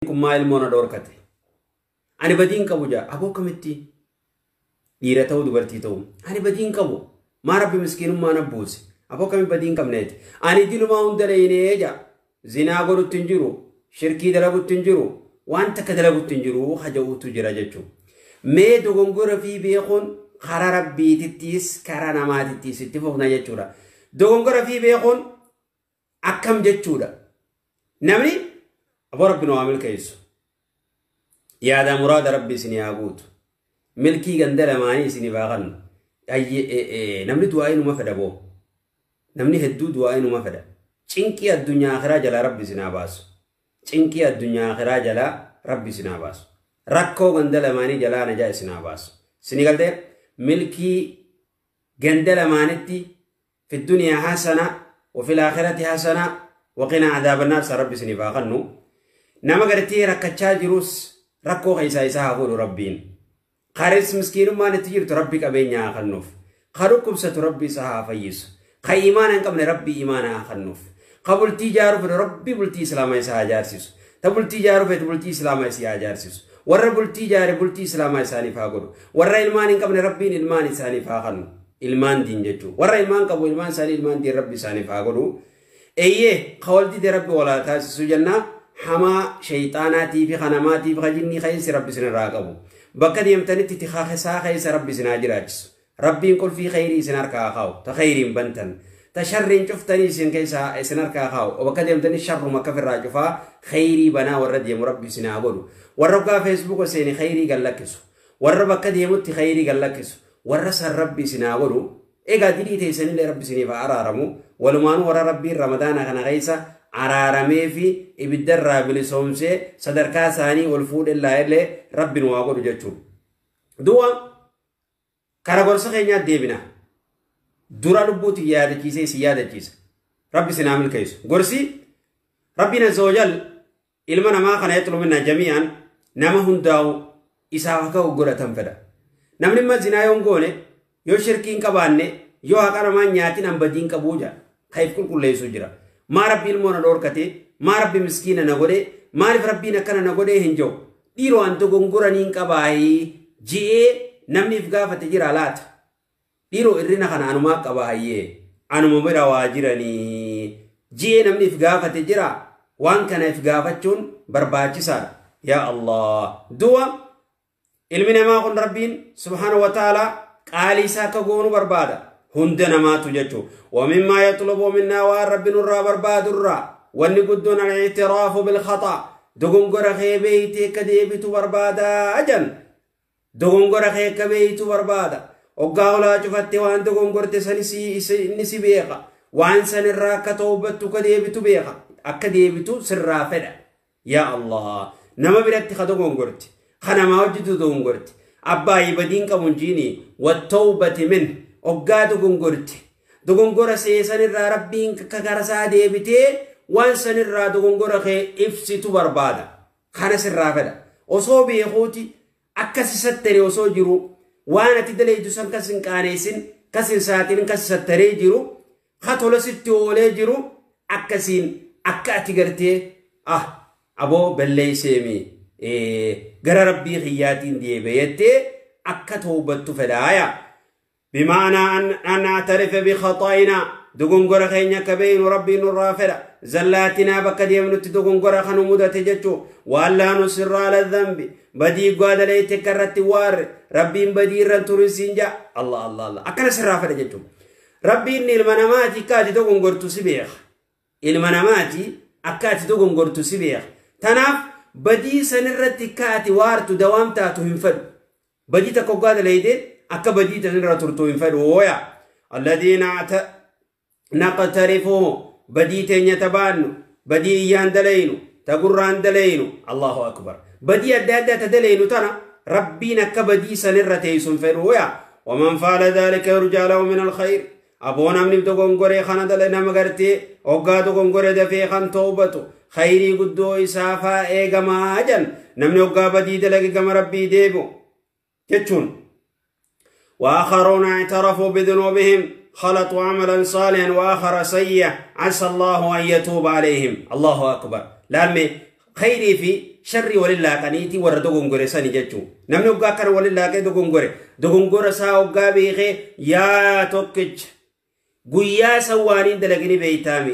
Kun maa ilmoo na dhoorkate? Ani badiin qabu jaa. Aboo akkamitti? Dhiira ta'uu dubartii ta'uu. Ani badiin qabu. Maa Rabbi miskiinummaa na buuse? Aboo akkamitti badiin qabneeti? Ani dilumaa hunda dheeyinee jaa. Zinaa godhutti hin jiru. Shirkii dalagutti hin jiru. Waan takka dalagutti hin jiru haja'uutu jira jechuudha. Mee dogongora fi beekuun karaa Rabbiitittis karaa namaatittis itti fufna jechuudha. Dogongora fi beekuun akkam jechuudha. Namni aboo Rabbi nu haa milkeessu. Yaada muraada Rabbi isinii haa guutu. Milkii ganda lamaanii isinii haa kennu. Namni du'aa inuma fedha boo. Namni hedduu du'aa inuma fedha. Cinqii addunyaa akhiraa jalaa Rabbi isin haa baasu. Cinqii addunyaa akhiraa jalaa Rabbi isin haa baasu. Rakkoo ganda lamaanii jalaa najaa isin haa baasu. Isinii galtee milkii ganda lamaanitti fi duniyaa hasana wa fil aakhirati hasana wa qinaa adaaban naar sa Rabbi isiniif haa kennu. Nama gartee rakkachaa jirus rakkoo keessaa isaa haa fuudhu Rabbiin. Karis miskiinummaan itti jirtu Rabbi qabeenya haa kennuuf. Ka dhukkubsatu Rabbi isaa haa fayyisu. Ka imaana hin qabne Rabbi imaana haa kennuuf. Ka bultii ijaaruu fedhu Rabbi bultii Islaamaa isaa haa ijaarsisu. Ta bultii ijaaruu feetu bultii Islaamaa isii haa ijaarsisu. Warra bultii ijaare bultii Islaamaa isaaniif haa godhu. Warra ilmaan hin qabne Rabbiin ilmaan isaaniif haa kennu. Ilmaan diin jechuudha. Warra ilmaan qabu ilmaan isaanii ilmaan diin Rabbi isaaniif haa godhu. Eeyyee ka wal dide Rabbi walaa taasisu jennaa. Hamaa shayxaanaatii fi kanamaatii fi kajinnii keessa Rabbi isinirraa qabu. Bakka deemtanitti tikaa keessa Rabbi isin haa jiraachisu. Rabbiin qulfii khayrii isin harkaa haa kaa'u. Ta khayriin bantan. Ta sharriin cuftanii isin keessa isin harkaa kaa'u. Bakka deemtanii sharruma akka firraa cufaa khayrii banaa warra deemu Rabbi isin haa godhu. Warra dhugaa Feesbuuka seeni khayrii gad lakkisu. Warra bakka deemutti khayrii gad lakkisu. Warra san Rabbi isin haa godhu. Egaa dilii teessanillee Rabbi isiniif haa araaramu. Walumaanuu warra Rabbiin Ramadaana kana keessa araaramee fi ibiddarraa bilisoomsee sadarkaa isaanii ol fuudhellaa illee Rabbi nu haa godhu jechuudha. Du'a kara gorsa keenyaa deebina. Dura lubbuuti yaadachiisee isin yaadachiisa. Rabbi isin haa milkeessu. Gorsi Rabbiin azza wajal ilma namaa kana yaxlu minna jami'an nama hundaa'u isaaf akka godhatan fedha. Namni immoo zinaa yoo hin goone yoo shirkii hin qabaanne yoo haqa namaa hin nyaatin an badii hin qabuu jedha. Kan if qulqulleessu jira. Maa Rabbi ilmoo na dhoorkate, maa Rabbi miskiina na godhe, maaliif Rabbiin akkana na godhee hin jiru. Dhiiroo an dogongoranii hin qabaayii ji'ee namni if gaafate jira laata. Dhiiroo irrina kana anumaa qabaayyee anuma bira waa jiranii ji'ee namni if gaafate jira. Waan kana if gaafachuun barbaachisaadha. Yaa Allah. Du'a ilmi namaa kun Rabbiin subhaanahu wa ta'ala qaalii isaa akka goonu barbaada. Hunda namaatu jechuudha. Wamimmaa yaxlubu minnaa waan Rabbi nurraa barbaadurraa wanni guddoon al-i'tiraafu bil-khataa dogongora kee beeytee akka deebitu barbaadaa jan. Dogongora kee akka beeytu barbaada. Hoggaa olaa cufatte waan dogongorte san inni si beeka. Waan sanirraa akka toobattu akka deebitu beeka. Akka deebitu sirraa fedha. Yaa Allah. Nama biratti ka dogongorte. Ka namaa hojjetu dogongorte. Abbaa badiin qabu hin jiini. Wattawbati min. Hoggaa dogongorte. Dogongora seesanirraa Rabbiin akka karasaa deebitee waan sanirraa dogongora kee ibsitu barbaada. Kana sirraa fedha. Osoo beekuuti akkas sattaree osoo jiru waan ati dalaytu san kas hin qaaneessin kas hin saaxilin kas sattaree jiru ka tola sitti oolee jiru akkasiin akka ati gartee ah aboo balleesseemi gara Rabbii kiyyaatiin deebi'e jettee akka toobattu fedhaaya. Bimaanaa an na'tarifa bikhaxaa'inaa dogongora keenya akka beeynu Rabbiin nurraa fedha. Zallaatinaa bakka deemnutti dogongora kan mudate jechuu waan laa nusirra ala dhanbi badii gwaadaleetti akka irratti waarre Rabbiin badii irra turin siin jaa Allah Allah Allah akkana sirraa fedha jechuu. Rabbiin ilma namaati akka ati dogongortu si beeka. Ilma namaati akka ati dogongortu si beeka. Tanaaf badii sanirratti akka ati waartu dawaam taatu hin fedhu. Badii takka gwaadaleeyte akka badii sanirra turtu hin fedhu wooya. Alladiina naqtarifuhu badii teenya tabaannu badii iyyaan dalaynu ta gurraan dalaynu Allahu akbar badii adda addaa ta dalaynu tana Rabbiin akka badii sanirra teessu hin fedhu wooya. Waman faala dhaalika yurjaa lahu min alkhayr aboo namni dogongoree kana dala nama gartee hoggaa dogongoree dafee kan toobatu khayrii guddoo isaafaa eegamaa jan namni hoggaa badii dalage gama Rabbii deebi'u jechuun. وآخرون اعترفوا بذنوبهم خلطوا عملا صالحا وآخر سيئا عسى الله أن يتوب عليهم. الله أكبر. لأن خيري في sharrii waliin laaqaniiti warra dogongore sani jechuudha. Namni hoggaa akkana waliin laaqee dogongore dogongora isaa hoggaa beekee yaa tokkicha guyyaa san waaniin dalagini beeytaami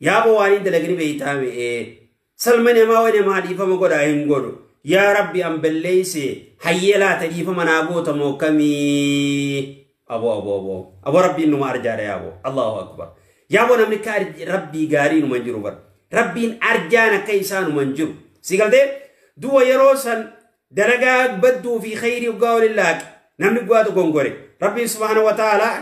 yaaboo waaniin dalagini beeytaami salma namaa wani namaa dhiifama godhaa hin godhu yaa rabbi an balleeyse hayyee laata dhiifama naa gootamoo kamii aboo aboo aboo aboo rabbiin numa arjaadha yaaboo allahu akbar yaaboo namni akka rabbii gaarii numa hin jiru bara rabbiin arjaan akka isaa numa hin jiru si galtee du'a yeroo san dalagaa badduu fi khayrii hoggaa waliin laaqe namni guwaatu gongore rabbiin subhaanahu wa ta'aalaa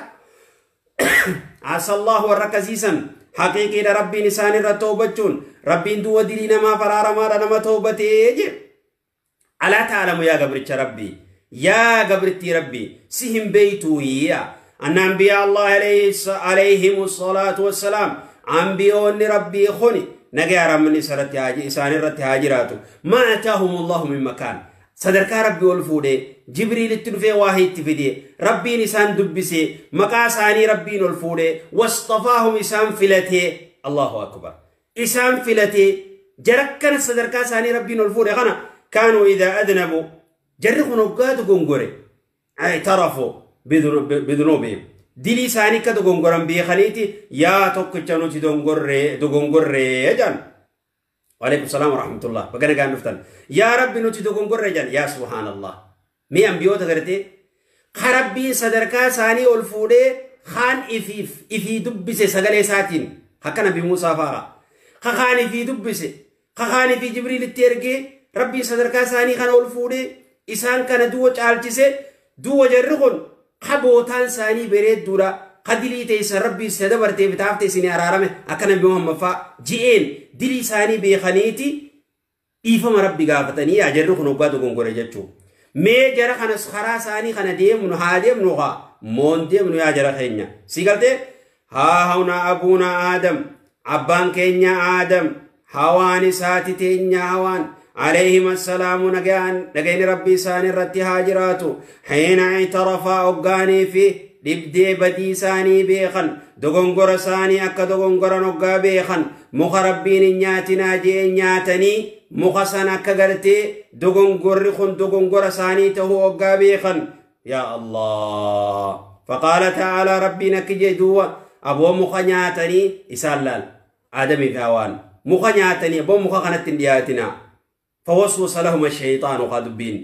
asallahu warra akkasiisan haqiiqiidha rabbiin isaan irra toobachuun rabbiin du'a dilii namaa faraaramaadha nama toobatee jedhe alaa ta'alamu yaa gabricha rabbii yaa gabrittii rabbii si hin beeytuu yaa anna anbiyaa allah alayhim salaatu wassalaam anbiyoonni rabbii kuni nagaa ramni isaan irratti haa jiraatu maa ataahum allahu min makaan sadarkaa rabbii ol fuudhee jibriilitti dhufee waahii itti fidee rabbiin isaan dubbisee maqaa isaanii rabbiin ol fuudhee wastafaahum isaan filatee allahu akbar isaan filatee jarakkana sadarkaa isaanii rabbiin ol fuudhe kana kaanuu idaa adnabu jarri kun hoggaatu gongore i'tarafu bidunuubihim dilii isaanii akka dogongoran beekaniiti yaa tokkicha nuti dogongorree jedhan وعليكم السلام ورحمة الله بقنا قاعد نفتن يا ربي نتي دوغونغور رجال يا سبحان الله مي أنبيوتا غرتي خربي صدركا ساني والفودي خان إفيف إفي دبسي سغلي ساتين حكا نبي موسى فارا خان إفي دبسي خان إفي جبريل الترقي ربي صدركا ساني خان والفودي إسان كان دو چالچسي دو جرخون خبوتان ساني بريد دورا قدلي تيس ربي سدبرتي بتافتي سيني أرارمه أكن بمحمد فا جئين دلي ساني بخنيتي إيفما ربي قافتني أجرخ نقاد غنغور جتشو مي جرى خنس خرا ساني خنا ديم نها ديم نغا مون ديم نيا جرى خينيا سيقلتي ها هنا أبونا آدم أبان كينيا آدم هواني ساتي تينيا هوان عليهم السلام نجان نجين ربي ساني رتي هاجراتو حين اعترفا أقاني في dhibdee badii isaanii beekan dogongora isaanii akka dogongoran hoggaa beekan muka rabbiin hin nyaatinaa jee nyaatanii muka san akka gartee dogongorri kun dogongora isaanii ta'uu hoggaa beekan yaa Allah faqaala ta'aalaa rabbiin akki jee duwwa aboo muka nyaatanii isaan laal aadamii fi hawaan muka nyaatanii aboo muka kanatti hin dhiyaatinaa fawaswasa lahuma shayxaanu kaa dubbiin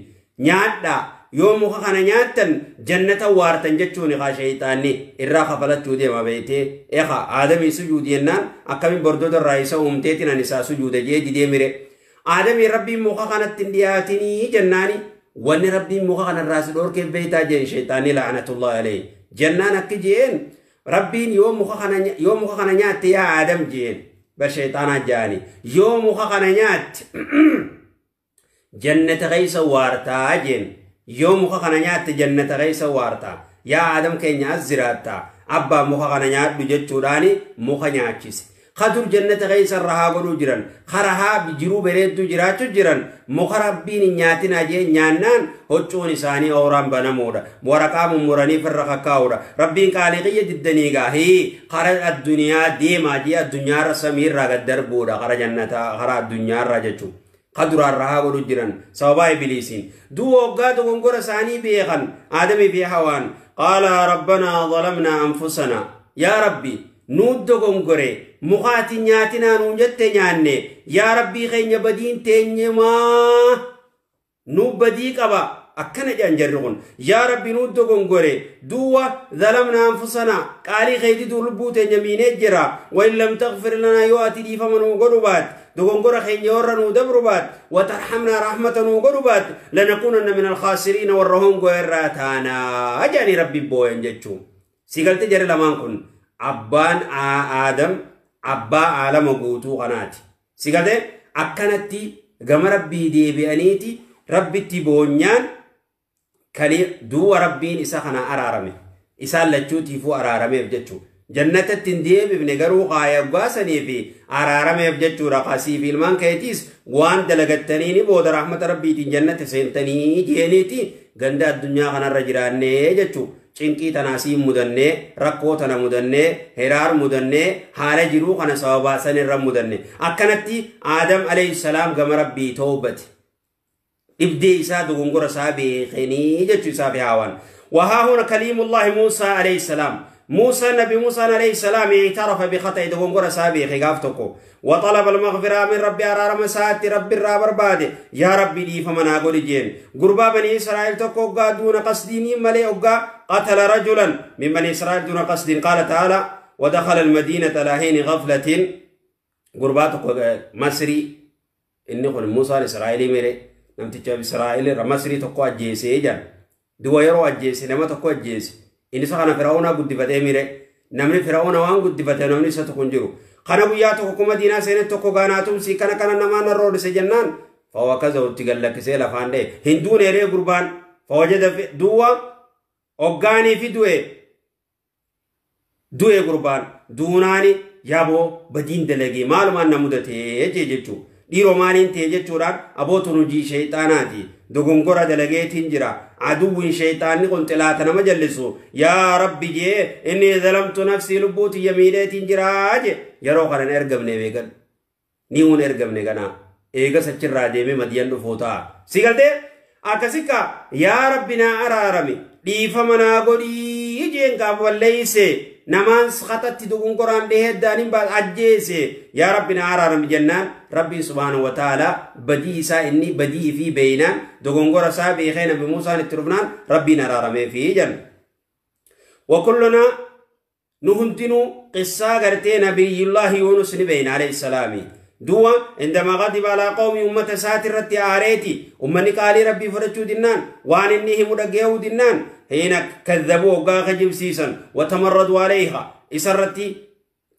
nyaadhaa yoo muka kana nyaattan jannata waartan jechuun haa shayxaanni irraa kafalachuu deema beeytee eegaa aadamii sujuudi jennaan akkamiin bordoota irraa isa uumteetiin ani isaa sujuuda jee didee mire aadamii rabbiin muka kanatti hin dhiyaatinii jennaani wanni rabbiin muka kanarraa si dhoorkeef beeytaa jeen shayxaanni la'anatullahi alayhi jennaan akki jeen rabbiin yoo muka kana nyaatte yaa aadam jeen bar shayxaanaa jaani yoo muka kana nyaatte jannata keessa waartaa jeen yoo muka kana nyaatte jannata keessa waarta yaa aadam keenya as jiraatta abbaa muka kana nyaadhu jechuudhaani muka nyaachise kadur jannata keessa rahaa godhuu jiran karahaa jiruu bareedduu jiraachuu jiran muka rabbiin hin nyaatinaa jee nyaannaan huccuun isaanii ooraan banamuudha waraqaa mummuranii firra kakkaa'uudha rabbiin qaalii qiyya diddanii gaahii kara addunyaa deemaa jee addunyaarra samiirraa gad darbuudha kara jannataa kara addunyaarraa jechuudha. قدر الرها ولجرا سبب إبليسين دو وقاد ونقر ساني بيخن آدمي في حوان قال ربنا ظلمنا أنفسنا يا ربي نود غنقري مخاتي نياتنا نونجت نياني يا ربي خين بدين تيني ما نو بديك أبا أكنا جانجرون يا ربي نود غنقري دو ظلمنا أنفسنا قالي خيدي دو لبوت يمين جرا وإن لم تغفر لنا يؤتي لي فمن غربات دوغونغورا خين يورن ودبربات وترحمنا رحمة وغربات لنكونن من الخاسرين والرهون غيراتانا أجاني ربي بوين جتشو سيقلت جري لمان كن أبان آدم أبا عالم قوتو قناتي سيقلت أكنتي غم ربي دي بأنيتي ربي تبونيان كلي دو ربين إسا خنا أرارمي إسا لچوتي فو أرارمي بجتشو جنة التنديب ابن قرو قايا قاسني في عرارم يبجتو رقاسي في المان كيتيس وان دلقتنيني بود رحمة ربي تين جنة سينتني جينيتي غندا الدنيا غنا الرجران نيجتو Cinqii tanaasii mudannee rakkoo tana mudannee heraar mudannee haala jiruu kana sababaa san irra mudanne akkanatti Aadam alayhi salaam gama rabbii toobate dhibdee isaa dogongora isaa beekanii jechuu isaa fi haawaan. وها هنا كليم الله موسى عليه السلام موسى نبي موسى عليه السلام اعترف بخطئ دغنغور سابي خغافتكو وطلب المغفرة من ربي أرار مسات ربي الرابر بادي يا ربي لي فمن أقول جين قربا بني إسرائيل تكو دون قصدين ملي قتل رجلا من بني إسرائيل دون قصد. قال تعالى ودخل المدينة لهين غفلة قرباتك مصري إني قل موسى الإسرائيلي ملي نمتجاب إسرائيل مصري تكو أجيسي جان دوا يرو أجيسي لما تكو أجيسي inni isa kana Fir'auna guddifatee mire namni Fir'auna waan guddifate namni isa tokko hin jiru. Kana guyyaa tokko kuma diinaa seene tokko gaanaatumsi kana kana namaan narra oolise jennaan fawwakaza itti gallakkisee lafaan dha'e hin duune eree gurbaan fawwajada duwwa hoggaanii fi du'e gurbaan duunaani yaaboo badiin dalagee maalumaan na mudatee jee jechuu dhiiroo maaliin ta'e jechuudhaan abootuun hojii sheexaanaati dogongora dalageetiin jira aduwwiin sheexaanni kun xilaata nama jallisu yaa rabbi jee inni zalamtu nafsii lubbuuti yamiileetiin jiraa jee yeroo kana hin ergamne beekan ni hun ergamne ganaa eegas achirraa deemee madiyan dhufuu ta'a si galtee akkasika yaa rabbi naa araarami dhiifama naa godhii jeen gaaf walleeyse namaan sakatatti dogongoraan dhihee daaniin baas ajjeese yaa rabbi na araarami jennaan rabbii subhaanahu wa ta'ala badii isaa inni badii fi beeynaan dogongora isaa beekee nabi Muusaan itti dhufnaan rabbiin araaramee fi jenna. Wakulluna nu hundinuu qissaa gartee nabiyyullaahi Yuunus ni beeyna alayhi salaami. Duwa عندما غضب على قوم أمة ساتر رتي آريتي أمني قالي ربي فرجو دينان وان إني هم رجعوا دينان حين كذبوا وقا خجب سيسن وتمردوا عليها إسرتي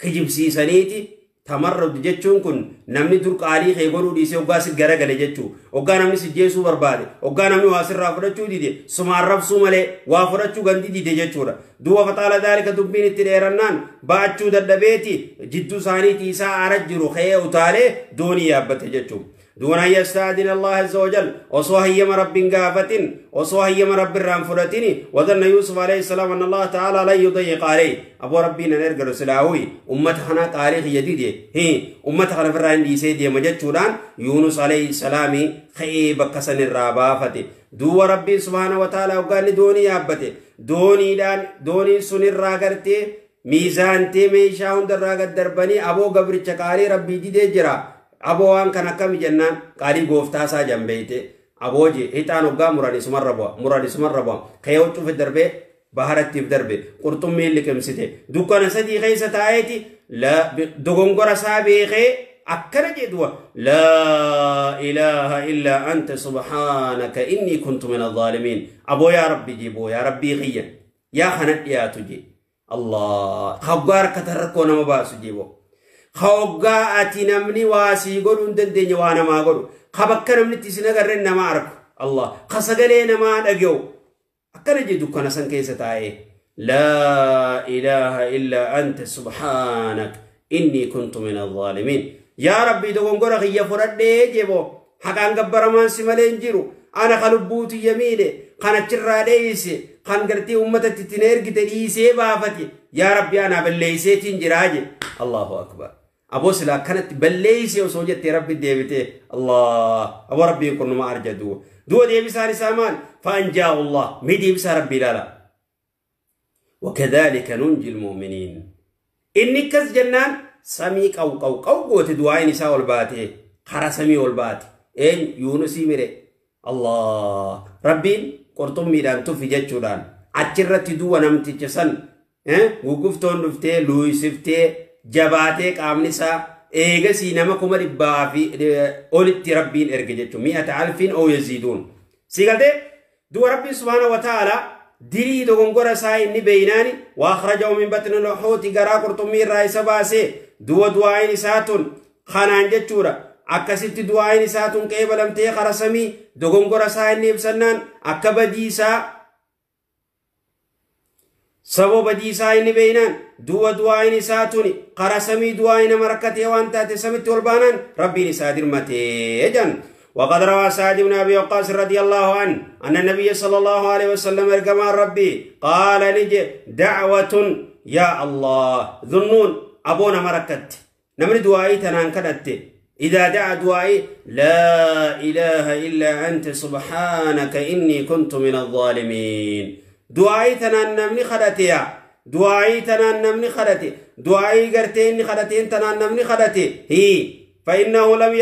خجب سيسنيتي تمرد جتشون كن نمني در قالي خيغورو ديسي وقا سجرا قال جتشو وقا نمني سجيسو بربادي وقا نمني واسر رافرجو ديدي سمار رب سومالي وافرجو غندي ديدي جتشورا دوا فطال ذلك دبين التديرنان باچو ددبيتي جدو سانيتي إسا أرجرو خيه وتالي دوني يابت جتشو دون أن يستأذن الله عز وجل وصوهيم رب قافة وصوهيم رب الرانفرتني وظن يوسف عليه السلام أن الله تعالى لا يضيق عليه أبو ربنا نرجل سلاوي أمتنا تاريخ جديد هي أمتنا في الرأي سيدي مجد شوران يونس عليه السلام خيب كسن الرابافة دو ربي سبحانه وتعالى وقال دوني يابته دوني دان دوني سن الراغرتي ميزان تي ميشاون دراغت دربني أبو قبر چکاري ربي دي جرا aboo waan kana akkami jennaan qaalii gooftaa isaa jambeeyte aboo je hixaan hoggaa murani sumarra bu'a murani sumarra bu'a ka'ee huccuufi darbee baharattiif darbe qurxummiin liqimsite dukkana sadii keessa taa'eeti dogongora isaa beekee akkana jedhuwa laa ilaaha illaa anta subhaanaka innii kuntu min alzaalimiin aboo yaa rabbi jiboo yaa rabbii qiyya yaa kana dhiyaatu je allah hoggaa harkata rakkoo nama baasu jiboo hoggaa ati namni waa sii godhuu hin dandeenye waa namaa godhu ka bakka namni itti sin agarreen nama arku allah ka sagalee namaa dhaga'u akkana jee dukkana san keessa taa'ee laa ilaaha illaa anta subhaanak innii kuntu min alzaalimiin yaa rabbii dogongora kiyya fudhadhee jeboo haqaan gabbaramaan si malee hin jiru ana ka lubbuutu yamiine kan achirraa dheeyse kan gartee uummatatti ittiin ergite dhiisee baafate yaa rabbi anaa balleeyseetiin jiraa je allahu akbar aboo silaa akkanatti balleeysee osoo jettee rabbi deebite allah aboo rabbiin kun numa arja du'a du'a deebisaan isaa maal faanjaahu allah mee deebisaa rabbi ilaala wakadhalika nunji lmu'miniin inni akkas jennaan samii qaw qaw qaw goote du'aayin isaa ol baate kara samii ol baate een yuunusii mire allah rabbiin qurxummiidhaan tufi jechuudhaan achirratti du'a namticha san guguftoon dhuftee luuyisiftee jabaatee qaamni isaa eegasii nama 100,000 fi olitti rabbiin erge jechuun 100,000 oo yaziiduun si galtee du'a rabbiin subhaana wa ta'ala dirii dogongora isaa inni beeynaani wa akhrajahu min batni lhuuti garaa qurxummii irraa isa baasee du'a du'aayin isaa tun kanaan jechuudha akkasitti du'aayin isaa tun qeebalamtee kara samii dogongora isaa inni ibsannaan akka badii isaa sababa badii isaa inni beeynaan du'a du'aayin isaa tuni kara samii du'aayin nama rakkatee waan taate samitti ol baanaan rabbiin isaa dirmatee jedhan. وقد روى سعد بن أبي وقاص رضي الله عنه أن النبي صلى الله عليه وسلم إرجما ربي قال نجي دعوة يا الله ذنون أبونا مركت نمر دعائي تنان كدت إذا دعا دعائي لا إله إلا أنت سبحانك إني كنت من الظالمين دعائي تنان نمني خدتي دعائي تنان نمني خدتي دعائي قرتين خدتين تنان نمني خدتي هي فإنه لم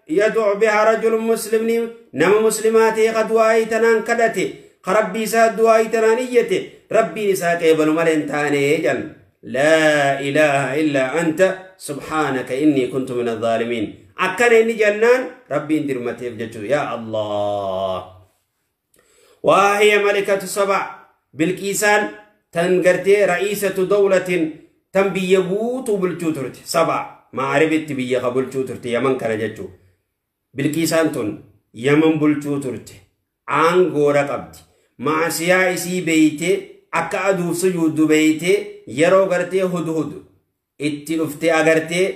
يدع بها رجل مسلم نم مسلماتي قد دعائي تنان كدتي ربي ساد دعائي تنانيتي ربي نساك يبن ملين تاني جن لا إله إلا أنت سبحانك إني كنت من الظالمين أكن إني جنان ربي اندر متيف جتو يا الله. وهي ملكة سبع بالكيسان تنقرتي رئيسة دولة تنبيبوت بالجوترت سبع ما عربت بيها بالجوترت يمن كان جتو بالكيسان تن يمن بالجوترت عنقورة قبت مع سياسي بيتي akka aduuf sujuuddu beeyte yeroo gartee hudhud itti dhuftee agartee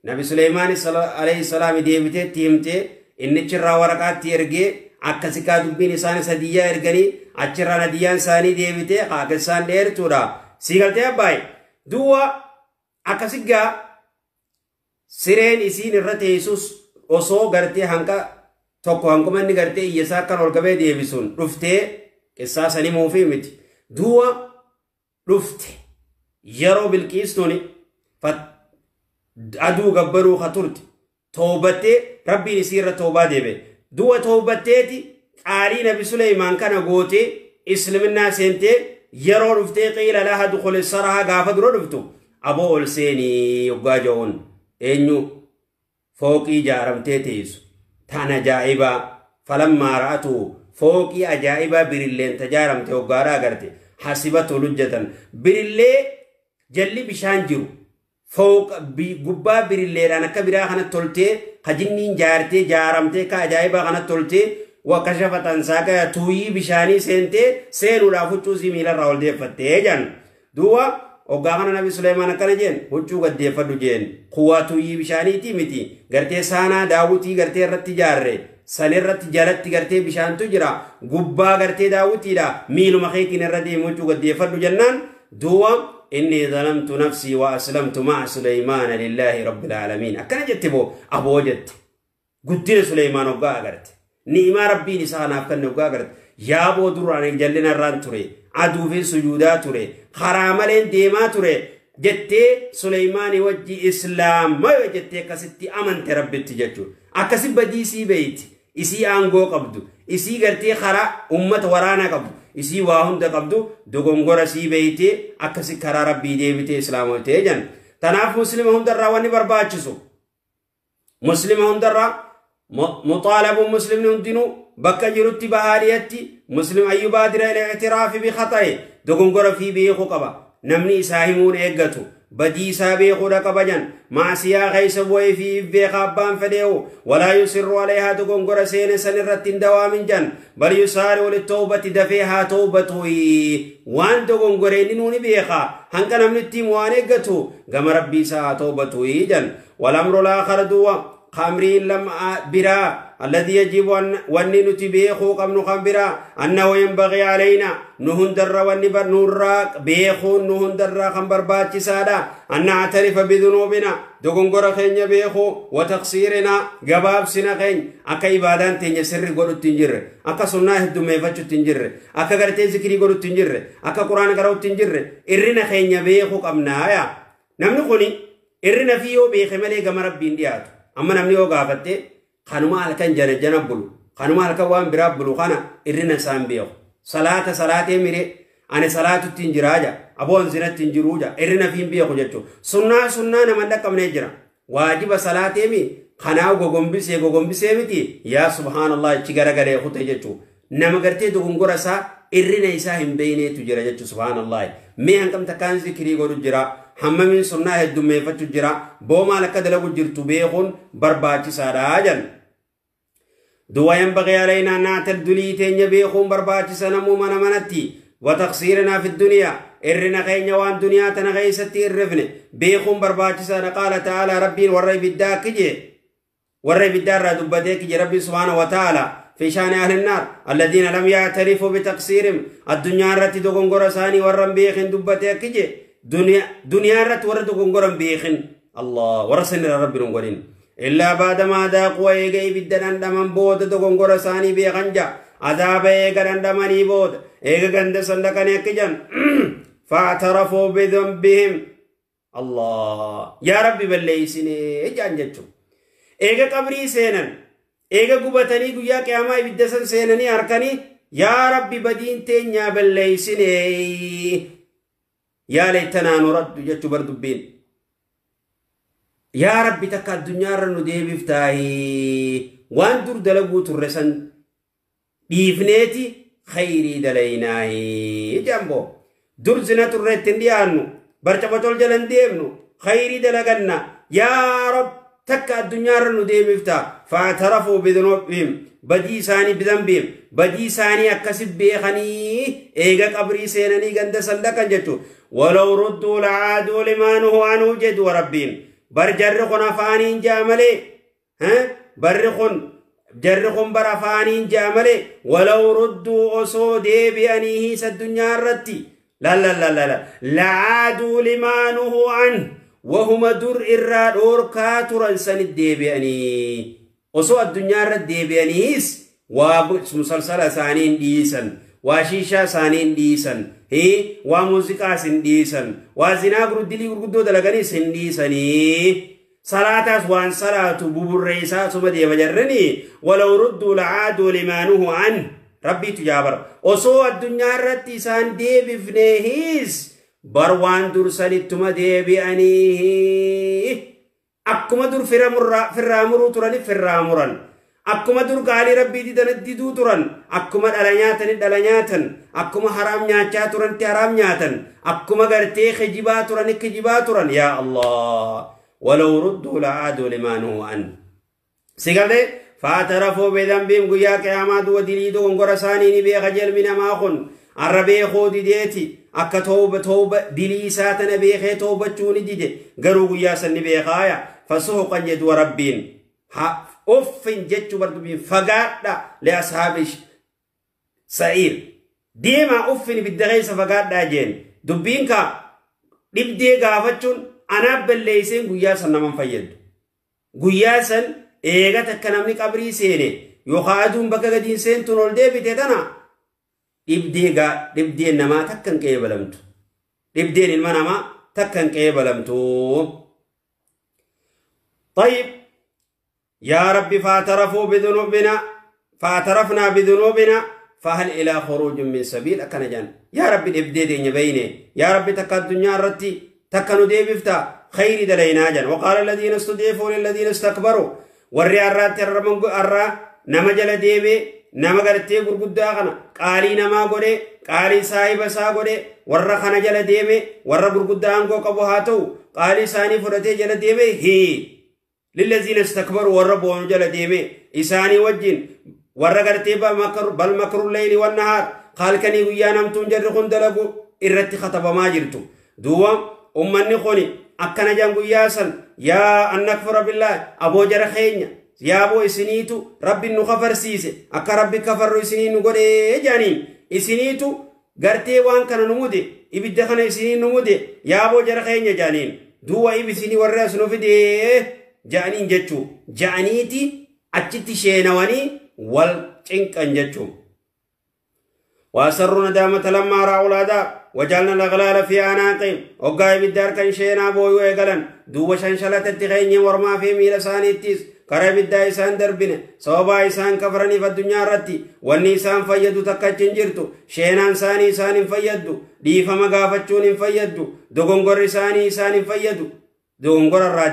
Nabi Suleymaan alayhi salaam deebitee itti himtee innichirraa waraqaatti ergee akkasikaa dubbiin isaan sadiyyaa erganii achirraa hadiyyaan isaanii deebitee akka isaan dheertuudha. Sii galtee abbaay duwwa akkasigaa sireen isiin irra teessus osoo gartee hanqa tokko hanquma inni gartee iyyasaa akkan ol qabee deebisuun dhuftee qissaa sanii muufii miti. Duwwa dhufte yeroo Bilqiistuun aduu gabbaruu ka turte toobattee rabbiin isii irra toobaa deebe. Duwwa toobatteeti qaalii Nabi Suleymaan kana gootee isliminnaa seentee yeroo dhuftee qiila laha dukhuli saraha gaafa dura dhuftu aboo ol seenii yoggaa ja'uun eenyu fooqii ijaaramtee teessu tan ajaa'ibaa falammaa ra'atu fooqii ajaa'ibaa birilleen tajaaramte hoggaadhaa agarte hasibatu lujjatan birillee jalli bishaan jiru fooqa gubbaa birilleedhaan akka biraa kanatti toltee hajinniin jaartee jaaramtee ka ajaa'ibaa kanatti toltee wakashafatan saaqaa tuuyii bishaanii seentee seenuudhaaf huccuu sii miilarraa ol deeffattee jedhan duuba hoggaa kana Nabi Suleymaan akkana jeen huccuu gaddeeffadhu jeen kuwaa tuuyii bishaaniitii miti gartee saanaa daawwitii gartee irratti ijaarre sanirratti jalatti gartee bishaantu jira gubbaa gartee daawwitiidha miiluma keetiin irra deemu huccuu gaddeeffadhu jennaan duuba inni zalamtu nafsii wa aslamtu ma'a Suleymaana lillaahi rabbil aalamiin akkana jette boo aboo jette guddina Suleymaan hoggaa agarte ni'imaa rabbiin isaa kanaaf kenne hoggaa agarte yaaboo duraan jallina irraan ture aduufin sujuudaa ture karaa maleen deemaa ture jettee Suleymaanii wajji islaama jettee akkasitti amante rabbitti jechuudha akkasi badii beeyti isii aangoo qabdu isii gartee karaa ummata waraanaa qabdu isii waa hunda qabdu dogongora sii beeytee akkasi karaa rabbii deebitee islaamotee jan tanaaf muslima hundarraa wanni barbaachisu muslima hundarraa muxaalabuun muslimni hundinuu bakka jirutti bahaadhiyatti muslim ayyubaadira ila ictiraafi bikhaxa'i dogongora fi beekuu qaba namni isaa himuun eeggatu badii isaa beekuudha qaba jan maasiyaa keessa bu'ee fi beeka abbaan fedheewu walaa yusirru alayhaa dogongora seene san irratti hin dawaamin jan bal yusaari'u littawbati dafee haa tawbatu waan dogongore inni nuuni beeka hanqa namni itti himu waan eeggatu gama rabbii isaa haa tawbatu jan walamru laakhara duwwa خمرين لم برا الذي يجب أن وننتبيخو قبل خمبرا أنه ينبغي علينا نهندر ونبر نوراك بيخو نهندر خمبر باتي سادا أن نعترف بذنوبنا دوغنغور خين بيخو وتقصيرنا قباب سنا خين أكا إبادان تنجي سر قولو تنجر أكا سنة هدومي فاتشو تنجر أكا غرتي ذكري قولو تنجر أكا قرآن قرأو تنجر إرنا خين بيخو قبنايا نمنقوني إرنا فيو بيخي ملي قمر ربين دياتو amma namni yoo gaafatte kanuma halkan jana jana bulu kanuma halkan waan biraa bulu kana irrina isaan beeku salaata salaatee mire ani salaatutti hin jiraa ja aboon zinatti hin jiruu ja irrina fi hin beeku jechuudha sunnaa sunnaa nama dhaqqabnee jira waajiba salaatee mi kanaa gogombisee gogombisee miti yaa subhaanallah ichi garagalee kute jechuudha nama gartee dogongora isaa irrina isaa hin beeyneetu jira jechuudha subhaanallah mee hanqam takkaan zikirii godhu jira hammamiin sunnaa heddummeeffachuu jira boomaal akka dalagu jirtu beekuun barbaachisaadha jedhan. Duwwa yanbagii alaynaa naatal dulii teenya beekuun barbaachisa namuu mana manatti wataqsiirinaa fi duniyaa irrina keenya waan duniyaa tana keessatti irrifne beekuun barbaachisaadha qaala ta'aalaa rabbiin warra ibiddaa akka jee Warra ibiddaarraa dubbatee kiyya Rabbi subhaanahu wa ta'ala في شان أهل النار الذين لم يعترفوا بتقصيرهم الدنيا رت دوغونغور ثاني ورم بيخن دبته كجي دنيا رت ور دوغونغور بيخن الله ورسل رب نغورين إلا بعد ما ذاقوا إيغي بدن دمن بود دوغونغور ثاني بيخنجا عذاب إيغا دمني بود إيغا غند صندقن كجن فاعترفوا بذنبهم الله يا ربي بليسني جان جچو إيغا قبري سينن eega gubatanii guyyaa qiyaamaa ibidda san seenanii harkanii yaa rabbi badiin teenyaa balleeysine yaa laytanaa nuraddu jechuu bar dubbiin yaa rabbi takka addunyaarra nu deebiftaayi waan dur dalaguu turre san dhiifneeti khayrii dalaynaayi jambo dur zina turre ittiin dhiyaannu barcabacol jalan deemnu khayrii dalaganna yaa rab تك الدنيا رنو ديبفتا فاعترفوا بذنوبهم بدي ثاني بذنبهم بدي ثاني اكسب بيخني ايغا قبري سينني غند سندكن جچو ولو ردوا لعادوا لما نهوا عنه جد وربهم بر جرخنا فانين جاملي ها برخن جرخن برفانين جاملي ولو ردوا اسو ديبيانيه الدنيا رتي لا لا لا لا, لا. لعادوا لما نهوا عنه وهم در إرى دوركا تران سن الديبياني وسو الدنيا رد ديبيانيس ومسلسل سانين ديسن وشيشة سانين ديسن هي وموسيقى سن ديسن وزنا غردلي غردو دلغني سن ديسني صلاة وان صلاة ببريسا ثم دي بجرني ولو ردوا لعادوا لما نهوا عنه ربي تجابر وسو الدنيا رد سان ديبفنيهيس بروان در سنتما ديبئنيه أكما در فرامرو تراني فرامران أكما در قالي ربي ديدان ديدو تران أكما دلنياتن دلنياتن أكما حرام نياتا تران تحرام نياتن أكما غرتي خجبا تران خجبا تران يا الله ولو ردوا لعادوا لما نهوا عنه سيقال فاعترفوا بذنبهم قيا قياما ودليدو غنغرساني نبي خجل من ما خن الربي خودي ديتي akka tooba tooba dilii isaa tana beekee toobachuu ni dide garuu guyyaa san ni beekaaya fasuuqan jedhu rabbiin uffin jechuu bar dubbiin fagaadha liashaabi sa'iir deemaa uffin ibidda keessa fagaadhaa jeen dubbiin kaa dhibdee gaafachuun anaaf balleeyseen guyyaa san naman fayyaddu guyyaa san eega takka namni qabrii seene yookaan aduun bakka gadiin seentuun ol deebite tana dhibdeen namaa takka hin qeebalamtu dhibdeen ilma namaa takka hin qeebalamtu طيب يا ربي فاعترفوا بذنوبنا فاعترفنا بذنوبنا فهل إلى خروج من سبيل أكنجان يا ربي الإبديد بيني يا ربي تكا الدنيا رتي تكا نديبفتا خير دلينا جن وقال الذين استضعفوا للذين استكبروا وري الرات الرا نمجل ديبي nama gartee gurguddaa kana qaalii namaa godhe qaalii saahiba isaa godhe warra kana jala deeme warra gurguddaa aangoo qabu haa ta'u qaalii isaanii fudhatee jala deeme hii lillaziina istakbaru warra boonu jala deeme isaanii wajjin warra gartee bal makru leyli wannahaar halkanii guyyaa namtuun jarri kun dalagu irratti katabamaa jirtu duuba ummanni kuni akkana jan guyyaa san yaa an nakfura billaahi aboo jara keenya yaaboo isiniitu rabbi nu kafarsiise akka rabbi kafarru isinii nu godhee jaaniin isiniitu gartee waan kana nu mude ibidda kana isinii nu mude yaaboo jara keenya jaaniin duuba isinii warra as nu fidee jaaniin jechuu jaaniiti achitti sheenawanii wal cinqan jechuu وأسروا ندامة لما رأوا العذاب وجعلنا الأغلال في أعناقهم وقا ibidda harkan sheenaa booyuu eegalan duuba shanshalatatti keenye mormaa fi miila isaaniittis karaa ibiddaa isaan darbine sababaa isaan kafaraniif addunyaa irratti wanni isaan fayyadu takka achi hin jirtu sheenaan isaanii isaan hin fayyaddu dhiifama gaafachuun hin fayyaddu dogongorri isaanii isaan hin fayyadu dogongora irraa